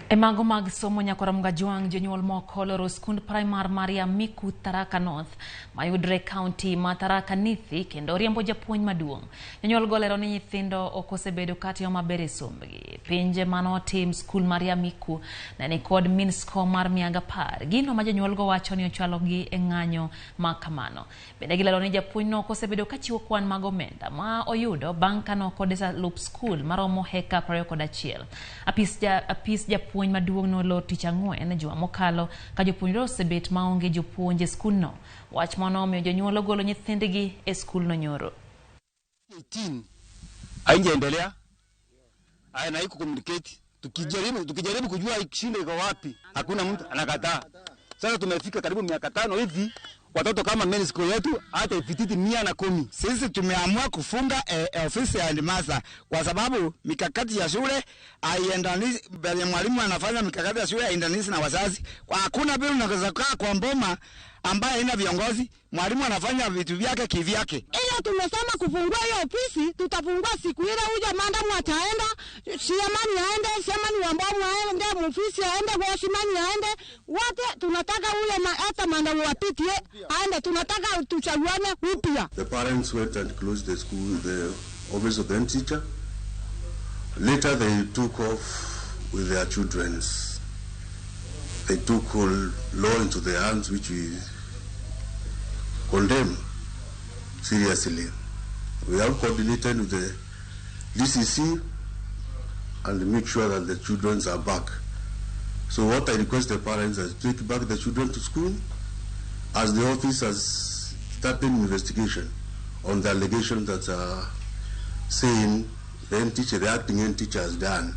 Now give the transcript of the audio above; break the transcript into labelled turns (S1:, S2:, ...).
S1: E mago mag somo nyakwar Mgajwang', jonyuol moko oloro skund primar mar Yamiku Tharaka North mayudre e kaunti ma Tharaka Nithi kendo riembo japuonj maduong'. Jonyuol go lero ni nyithindo ok osebedo katimo maber e sombgi. Pinje manotim skul mar Yamiku ne nikod mean score mar 110. Gino ma jonyuol go wacho ni ochwalogi e ng'anyo ma kamano. Bende gilero ni japuonjno ok osebedo kachiwo kwan mag omenda ma oyudo bang' ka nokodesa lup skul maromo heka 21. Apis japuonj maduong' nolor tich ang'wen juma mokalo ka jopuonjre osebet maonge jopuonj e skundno. Wach mano omiyo jonyuol ogolo nyithindgi e skulno nyoro.
S2: 18 haijaendelea haya na iko communicate, tukijaribu kujua shida iko wapi, hakuna mtu anakataa. Sasa tumefika karibu miaka 5 hivi, watoto kama main school yetu hata ifititi 110.
S3: Sisi tumeamua kufunga ofisi ya headmaster kwa sababu mikakati ya shule haiendani, vile mwalimu anafanya mikakati ya shule haiendani na wazazi. Kwa hakuna vile unaweza kukaa kwa mboma ambaye haina viongozi, mwalimu anafanya vitu vyake kivyake.
S4: Hiyo tumesema kufungua hiyo ofisi, tutafungua siku ile huyo madam ataenda, chairman aende, chairman wa mbomu aende, mfisi aende, watchman aende, wote tunataka huyo hata madam wa PTA aende, tunataka tuchaguane upya.
S5: The parents went and closed the school, the office of the teacher. Later they took off with their children. They took law into their hands, which we condemn seriously. We have coordinated with the DCC and make sure that the children are back. So what I request the parents is to take back the children to school, as the office has started investigation on the allegations that are saying the head teacher, the acting head teacher has done.